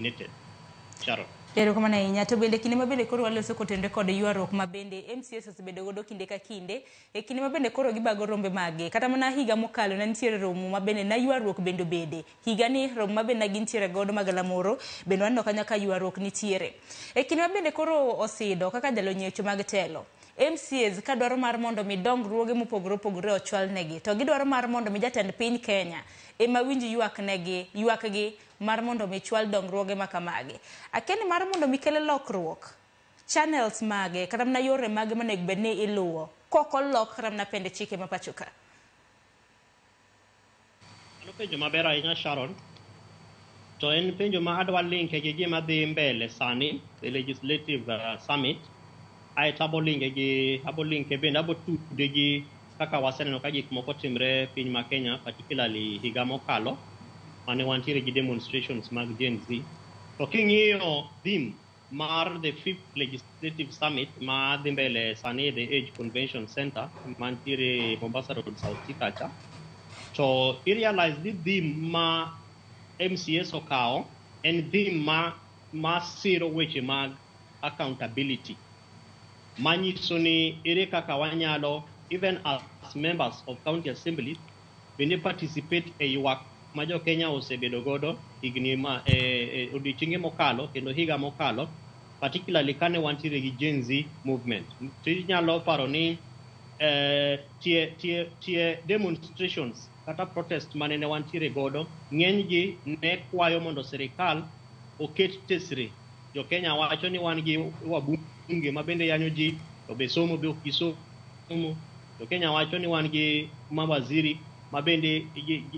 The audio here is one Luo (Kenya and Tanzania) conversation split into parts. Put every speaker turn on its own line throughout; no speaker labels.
Nominated. Sharon.
Erokamano ahinya. To bende kinde ma bende koro waloso kotenore kod ywaruok ma bende MCAs osebedo godo kinde ka kinde, e kinde ma bende koro gibago rombe maggi. Kata mana higa mokalo ne nitiere romo ma bende na ywaruok bende obede. Higa ni romo ma bende gintiere godo magalamoro bende waneno kanyo ka ywaruok nitiere. E kinde ma bende koro osido kaka jalony e weche mag telo, MCAs ka dwaro mar mondo mi dongruoge mopogore opogore ochwal negi, to gidwaro mar mondo mi jatend piny Kenya ema winj ywak negi, ywak gi mar mondo mi chwal dongruoge ma kamagi. Akia ni mar mondo mi kel lokruok, channels mage kata mana yore mage monego bed ni iluwo kok olok kata mana pend chike ma pacho ka?
Mano penjo maber ahinya, Sharon. To en penjo ma adwa linke gi gima dhi mbele sani, the legislative summit. Aeto abo linke gi abo linke bende abo tude gi kaka waseneno ka gik moko timre piny ma Kenya, particularly higa mokalo mane wantiere gi demonstrations mag Gen Z. To king'iyo theme mar the fifth legislative summit ma dhi mbele sani e The Age Convention Center mantiere Mombasa Road, South C kacha, to i realize ni theme ma MCAs okawo en theme ma siro weche mag accountability, manyiso ni ere kaka wanyalo, even as members of county assembly, bende participate e ywak ma jo Kenya osebedo godo higni ma odiochienge mokalo kendo higa mokalo, particularly kane wantiere gi Gen Z movement. To inyalo paro ni tie demonstrations kata protest mane ne wantiere godo, ng'eny gi ne kwayo mondo sirikal oket tesre. Jo Kenya wacho ni wan gi wabunge ma bende yanyo ji, to be somo be ok gisomo. Jo Kenya wacho ni wan gi mawaziri ma bende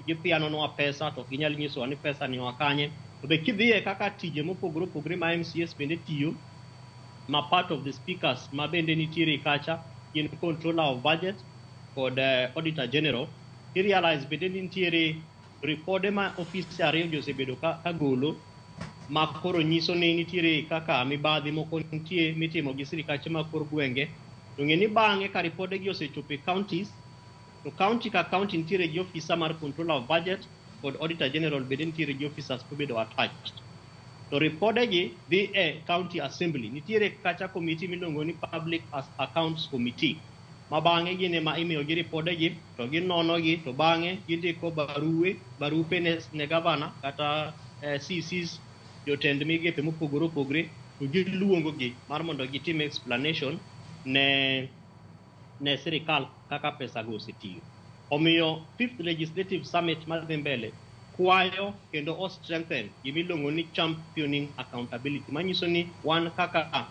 githianonwa pesa to ok ginyal nyisowa ni pesa ni oa kanye. To be kidhiye kaka tije mopogore opogore ma MCAs bende tiyo, ma part of the speakers ma bende nitiere kacha gin controller of budget kod auditor general, i realize bende ni nitiere ripode ma ofise ariyo gi osebedo ka golo ma koro nyiso ni nitiere kaka mibadhi moko nitie mitimo gi sirikache mag kor gwenge. To ng'e ni bang'e ka ripode gi osechopo e counties, to county ka county nitiere gi officer mar controller of budget kod auditor general bende nitiere gi officers mobedo attached. To ripode gi dhi e county assembly. Nitiere kacha committee miluongo ni Public Accounts Committee, ma bang'e gin ema imiyo gi ripode gi to ginono gi, to bang'e gindiko barupe ne gavana kata CCs, jotend migepe mopogore opogore, to giluongo gi mar mondo gitim explanation ne sirikal kaka pesa go osetiyo. Omiyo fifth legislative summit madhi mbele kwayo kendo o strengthen gimiluongo ni championing accountability, manyiso ni wan kaka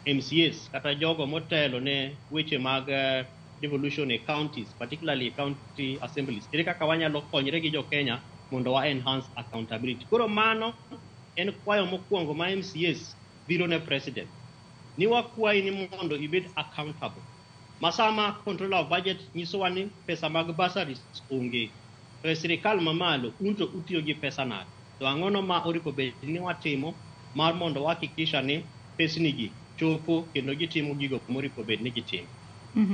MCAs kata jogo motelo ne weche mag devolution e counties, particularly county assemblies, ere kaka wanyalo konyre gi jo Kenya mondo wa enhance accountability. Koro mano en kwayo mokwongo ma MCAs biro ne president ni wakwayi ni mondo ibed accountable. Ma sama controller of budget nyisowa ni pesa mag bursaries onge, to e sirikal mamalo un to utiyo gi pesa nade? To ang'ono ma oripo bed ni watimo mar mondo wahakikisha ni pesni gi chopo kendo gitimo gigo moripo bed ni gitimo.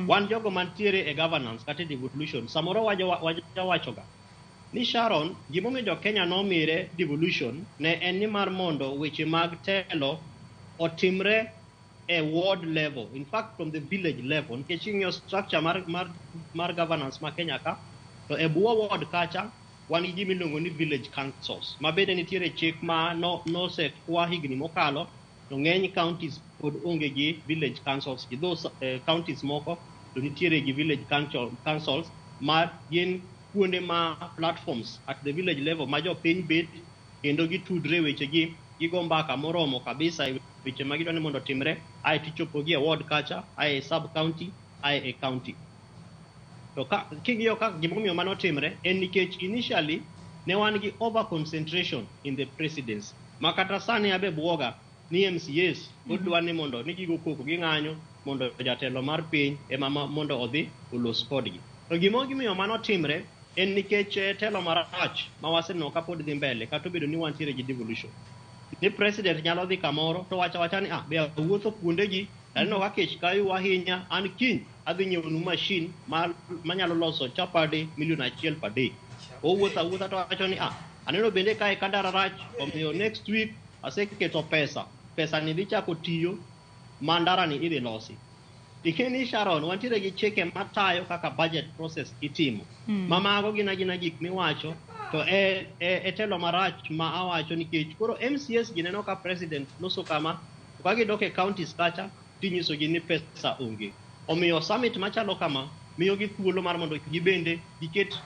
Wan jogo mantiere e governance kata e devolution, samoro wajawachoga ni, Sharon, gimomiyo jo Kenya nomire devolution ne en ni mar mondo weche mag telo otimre e ward level, in fact from the village level, nikech ing'iyo structure mar governance ma Kenya ka, to e bwo ward kacha wan gi gima iluongo ni village councils, ma bende nitiere chik ma nosekwa higni mokalo, to ng'eny counties pod onge gi village councils gi those counties moko to nitiere gi village councils ma gin kuonde ma platforms at the village level ma jopiny bet kendo gitudre wechegi, gigo mbaka moromo kabisa e weche ma gidwa ni mondo otimre, ae tichopo gi e ward kacha, ae e sub county, ae e county. To ka king'iyo kaka gimomiyo mano timre en nikech initially ne wan gi over concentration in the presidency, ma kata sani abe buoga ni MCAs pod dwa ni mondo ni gigo koko ging'anyo mondo jatelo mar piny ema mondo odhi olos kodgi. To gimomiyo mano timre en nikech telo marach ma waseneno kapod dhi mbele kata obedo ni wantiere gi devolution. Ni president nyalo dhi kamoro to wacho awacha ni be awuotho kuondegi aneno ka kech kayo ahinya, an kiny adhi nyiewo nu machine manyalo loso chapati milion 1 per day. Owuotho awuotha to wacho ni aneno bende kae kandara rach, omiyo next week Aseketo pesa, pesa ni dhi chako tiyo ma ndara ni idhi losi. Ing'e ni Sharon, wantiere gi chike matayo kaka budget process itimo. Ma mago gin agina gik miwacho to e telo marach ma awacho nikech koro MCAs gi neno ka president loso kama to ka gidok e counties kacha tinyisogi ni pesa onge. Omiyo summit machalo kama miyogi thuolo mar mondo gibende giket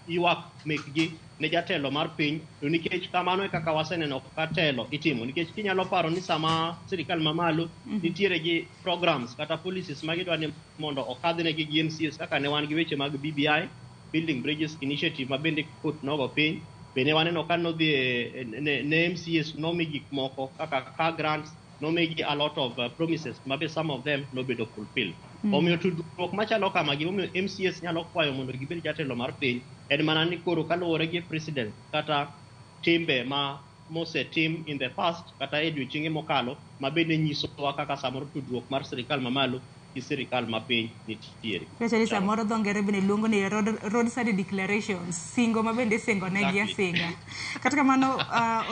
ywak mekgi ne jatelo mar piny to nikech kamano e kaka waseneno ka telo itimo nikech kinyalo paro ni sama sirikal mamalo nitiere gi programs kata policies ma gidwa ni mondo okadhnegi gi MCAs kaka ne wan gi weche mag BBI Building Bridges Initiative ma bende court nogo piny bende waneno ka nodhi ne MCAs nomi gik moko kaka car grants nomigi a lot of promises ma be some of them nobedo fulfilled. Omiyo tudruok machalo kama gimomiyo MCAs nyalo kwayo mondo gibed jatelo mar piny en mana ni koro kaluwore gi president kata timbe ma mosetim in the past kata e odiochienge mokalo ma bende nyisowa kaka samoro tudruok mar sirikal mamalo gi sirikal mapiny nitiere.
Wacho ni samoro dho ngere bende luongo ni roadside declarations, singo ma bende isingo negi asinga. Kata kamano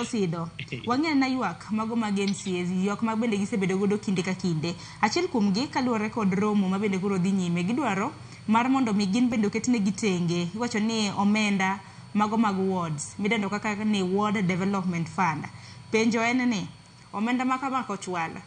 Osido, wang'eyo na ywak mago mag MCAs, ywak ma bende gisebedo godo kinde ka kinde. Achiel kuom gi kaluwore kod romo ma bende koro dhi nyime, gidwaro mar mondo mi gin bende oketnegi tenge. Iwacho ni omenda mago mag wards, midendo kaka ni Ward Development Fund. Penjo en ni, omenda ma kama kochwal,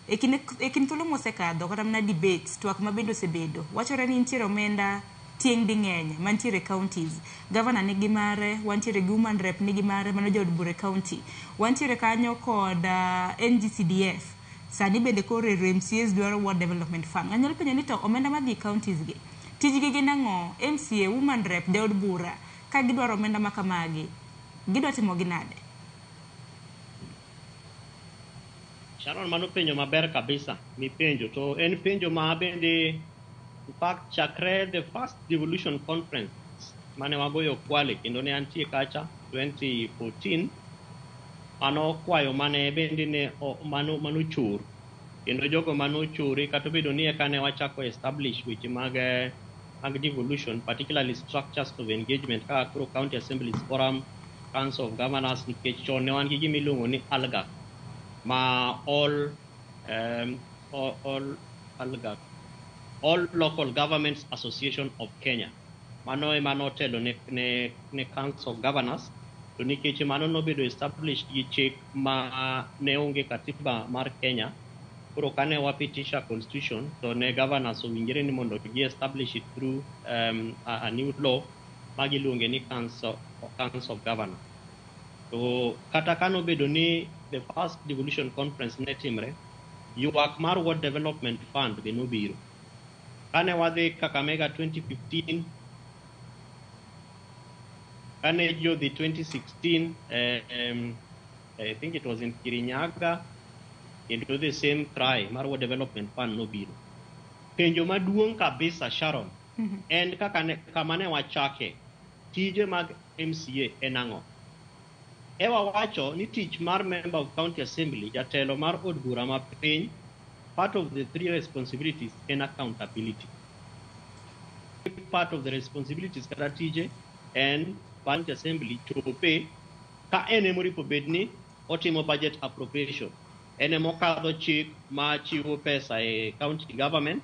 e kind thuolo mosekadho kata mana debates, twak ma bende osebedo, wachore ni nitiere omenda tieng' ding'eny mantiere e counties. Governor nigi mare, wantiere gi woman rep nigi mare, mano jood bura e county. Wantiere kanyo kod NGCDF. Sani bende koro ero MCAs dwaro Ward Development Fund. Ng'ani nyalo penjo ni to omenda madhi e counties gi, tijgi gin ang'o? MCA, woman rep, jaod bura, ka gidwaro omenda ma kamagi, gidwa timo gi nade?
Sharon, mano penjo maber kabisa mipenjo to en penjo ma bende in fact chakre the first devolution conference mane wagoyo Kwale kendo ne antie kacha 2014 mano kwayo mane bende ne mano chur kendo jogo manochuri kata obedo ni eka ne wachako establish weche mag devolution particularly structures of engagement kaka koro county assemblies forum, council of governors nikech chon ne wan gi gima iluongo ni ALGAC ma all ALGAC All Local Governments Association of Kenya. Mano ema notelo ne Council of Governors to nikech mano nobedo established gi chik ma ne onge katiba mar Kenya koro kane wapitisha constitution to ne governors owinjore ni mondo gi establish it through a new law ma giluonge ni Council of Governors. To kata kanobedo ni the first devolution conference ne timre, ywak mar Ward Development Fund be nobiro. Kane wadhi Kakamega 2015, kane ji odhi 2016, I think it was in Kirinyaga, kendo the same cry mar Ward Development Fund nobiro. Penjo maduong' kabisa Sharon, en kaka ne, kama ne wachake, tije mag MCA en ang'o? Ewa wacho ni tich mar Member of County Assembly, jatelo mar od bura ma piny, part of the three responsibilities en accountability. Part of the responsibilities kata tije en County Assembly chope ka en emoripo bed ni otimo budget appropriation. En emokadho chik ma chiwo pesa e county government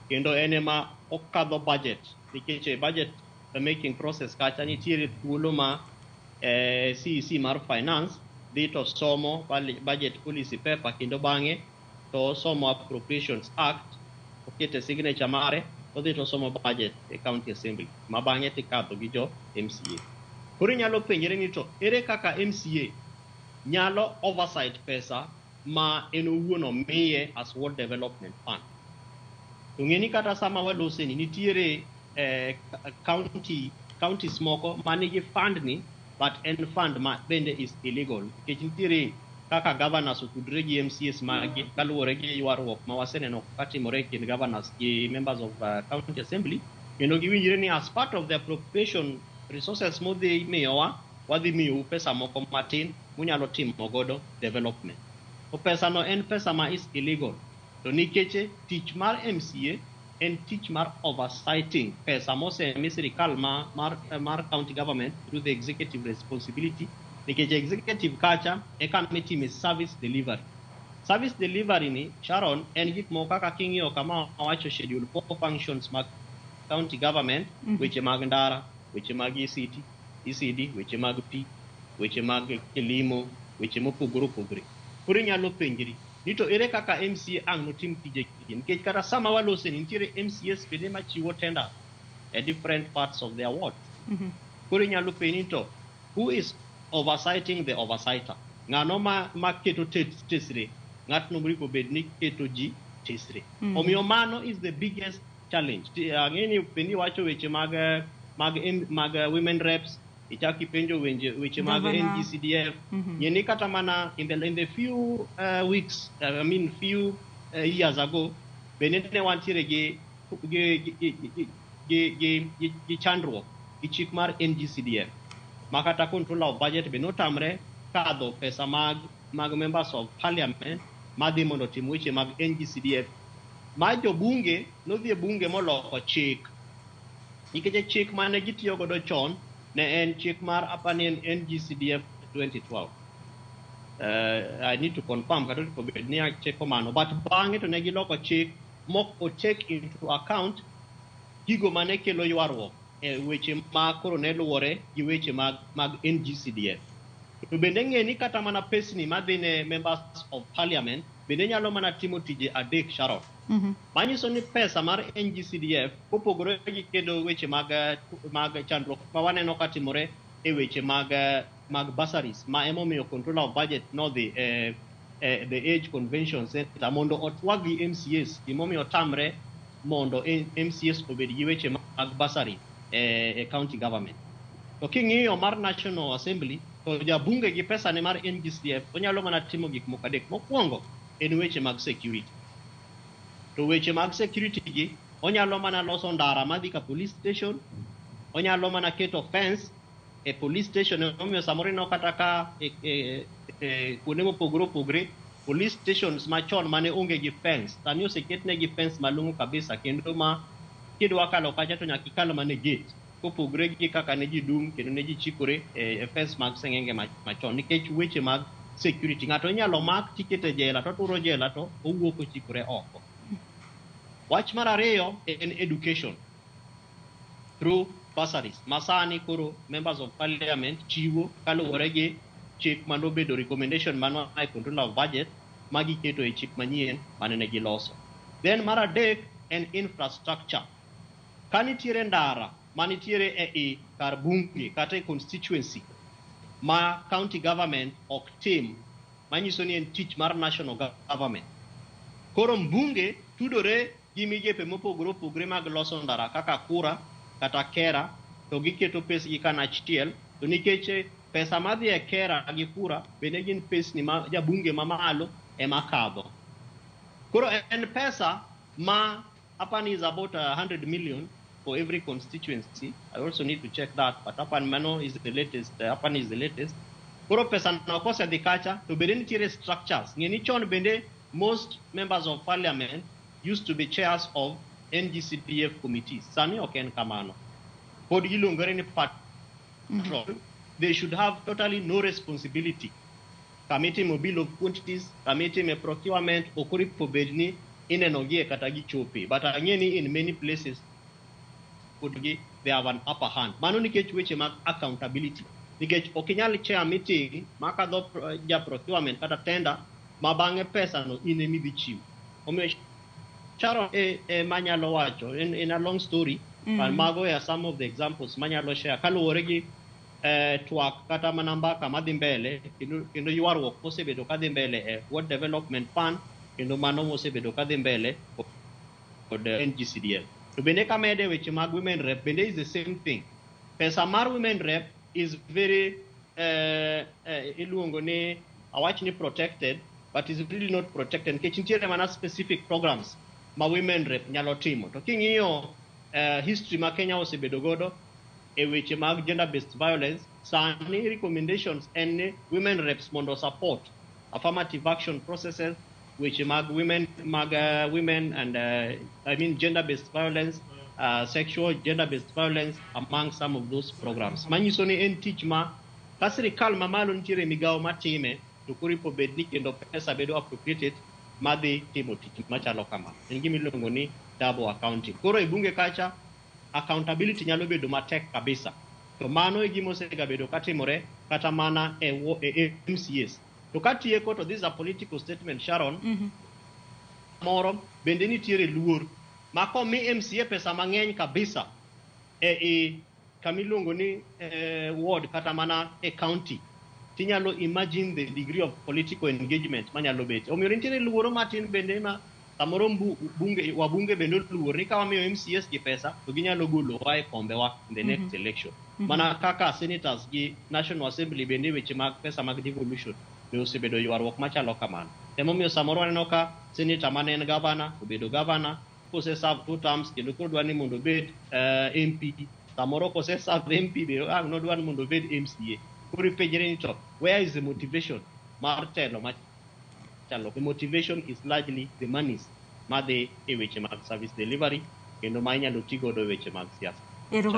kendo en ema okadho budget nikech e budget making process kacha nitiere thuolo ma CEC mar finance dhi to somo budget policy paper kendo bang'e to osomo Appropriations Act okete signature mare odhi to osomo budget e county assembly ma bang'e tikadho gi jo MCA. Koro inyalo penjre ni to ere kaka MCA nyalo oversight pesa ma en owuon omiye as Ward Development Fund. To ng'e ni kata sama walose ni nitiere counties moko manigi fund ni but en fund ma bende is illegal nikech nitiere kaka governors otudre gi MCAs magi kaluwore gi ywaruok ma waseneno katimore e kind governors gi members of county assembly kendo giwinjre ni as part of the appropriation resources modhi miyowa wadhi miyou pesa moko matin munyalo timo godo development. To pesa no en pesa ma is illegal to nikech tich mar MCA en tich mar oversighting pesa mosemi sirikal mar county government through the executive responsibility. Nikech executive kacha e kama itime service delivery. Service delivery ni, Sharon, en gik moko kaka king'iyo kama wawacho schedule 4 functions mag county government, weche mag ndara, weche mag ECT, ECD, weche mag pi, weche mag kilimo, weche mopogore opogore. Koro inyalo penjri ni to ere kaka MCA ang' notim tije gi? Nikech kata sama walose ni nitiere MCAs bende machiwo tender e different parts of their ward. Koro inyalo penji ni to who is oversighting the oversighter? Ng'ano ma keto tesre? Ng'atno moripo bed ni keto ji tesre. Omiyo mano is the biggest challenge. Ang'e ni bende iwacho weche mag women reps, ichak ipenjo weche mag
Governor.
NGCDF. Ng'e ni kata mana in the few weeks, I mean few years ago, bende ne wantiere gi chandruok gi chik mar NGCDF ma kata controller of budget be notamre kadho pesa mag members of parliament madhi mondo otim weche mag NGCDF ma jobunge nodhi e bunge moloko chik, nikech chik mane gitiyo godo chon ne en chik mar apani en NGCDF 2012. I need to confirm kata onego bed ni acheko mano, but bang'e to ne giloko chik mok o take into account gigo mane kelo ywaruok e weche ma koro ne luwore gi weche mag NGCDF. To bende ng'e ni kata mana pesni madhi ne members of parliament bende nyalo mana timo tije adek, Sharon. Manyiso ni pesa mar NGCDF kopogore gi kedo weche mag chandruok ma waneno ka timore e weche mag bursaries, ma emomiyo controller of budget nodhi e The Hague Convention Center mondo otwag gi MCAs gimomiyo tamre mondo MCAs obed gi weche mag bursary e county government. To king'iyo mar National Assembly, to jabunge gi pesa ne mar NGCDF onyalo mana timo gik moko adek. Mokwongo en weche mag security. To weche mag security gi onyalo mana loso ndara madhi ka police station, onyalo mana keto fence e police station. Emomiyo samoro ineno kata ka e kuonde mopogore opogore, police stations machon mane onge gi fence sani oseketnegi fence malong'o kabisa, kendo ma kidwa kalo kacha to nyaka ikal mana e gate, kopogore gi kaka ne ji dum kendo ne ji chikore e fence mag seng'enge machon nikech weche mag security. Ng'ato inyalo mak tikete e jela to oturo jela to owuok ochikore oko. Wach mar ariyo en education through bursaries ma sani koro members of parliament chiwo kaluwore gi chik manobedo recommendation mano e controller of budget ma giketo e chik manyien mane ne giloso. Then mar adek en infrastructure. Ka nitiere ndara manitiere e i kar bunge kata e constituency ma county government ok tim, manyiso ni en tich mar national government. Koro mbunge tudore gi migepe mopogore opogore mag loso ndara kaka kura kata kera, to giketo pesgi kanachiel. To nikech pesa madhi e kera gi kura bende gin pesni ma jabunge mamalo ema kadho. Koro en pesa ma apani is about 100 million for every constituency. I also need to check that, but apani mano is the latest, apani is the latest. Koro pesa no kosedhi kacha to bende nitiere structures. Ng'e ni chon bende most members of parliament used to be chairs of NGCDF committees. Sani ok en kamano. Pod giluongore ni patron. They should have totally no responsibility. Kama itimo bill of quantities, kama itime procurement, ok oripo bed ni inenogie kata gichope. But ang'e ni in many places pod gi they have an upper hand. Mano nikech weche mag accountability. Nikech ok inyal chair meeting makadho ja procurement kata tender ma bang'e pesa no in ema idhi chiwo. Omiyo Sharon e manyalo wacho in a long story, but mago are some of the examples manyalo share kaluwore gi twak kata mana mbaka madhi mbele kendo ywaruok mosebedo kadhi mbele e Ward Development Fund, kendo mano mosebedo kadhi mbele kod NGCDF. To bende kamede weche mag women rep bende is the same thing. Pesa mar women rep is very iluongo ni awach ni protected, but is really not protected nikech nitiere mana specific programs ma women rep nyalo timo. To king'iyo history ma Kenya osebedo godo e weche mag gender based violence, sani recommendations en ni women reps mondo support affirmative action processes, weche mag women mag women and I mean gender based violence, sexual gender based violence among some of those programs. Manyiso ni en tich ma Ka sirikal mamalo nitiere migawo matime, to koro ipo bed ni kendo pesa bedo appropriated madhi timo tich machalo kama. En gima iluongo ni double accounting. Koro e bunge kacha, accountability nyalo bedo matek kabisa. To mano e gima osegabedo katimore kata mana e MCAs. To katieko to this is a political statement, Sharon, moro bende nitiere luor ma komi MCA pesa mang'eny kabisa e kamiluongo ni ward kata mana e county, tinyalo imagine the degree of political engagement manyalo bet. Omiyo nitiere luoro matin bende ma samoro bunge, wabunge bende oluor ni ka wamiyo MCAs gi pesa to ginyalo golowa e kombewa in the next election. Mana kaka senators gi National Assembly bende weche mag pesa mag devolution be osebedo ywaruok machalo kamano. Emomiyo samoro waneno ka senator mane en governor obedo governor kose serve two terms kendo koro dwa ni mondo obed MP. Samoro kose serve MP be ang' nodwa ni mondo obed MCA. Koro ipenjre ni to where is the motivation mar telo machalo? The motivation is largely the monies madhi e weche mag service delivery kendo ma inyalo ti godo e weche mag siasa.
Erokamano.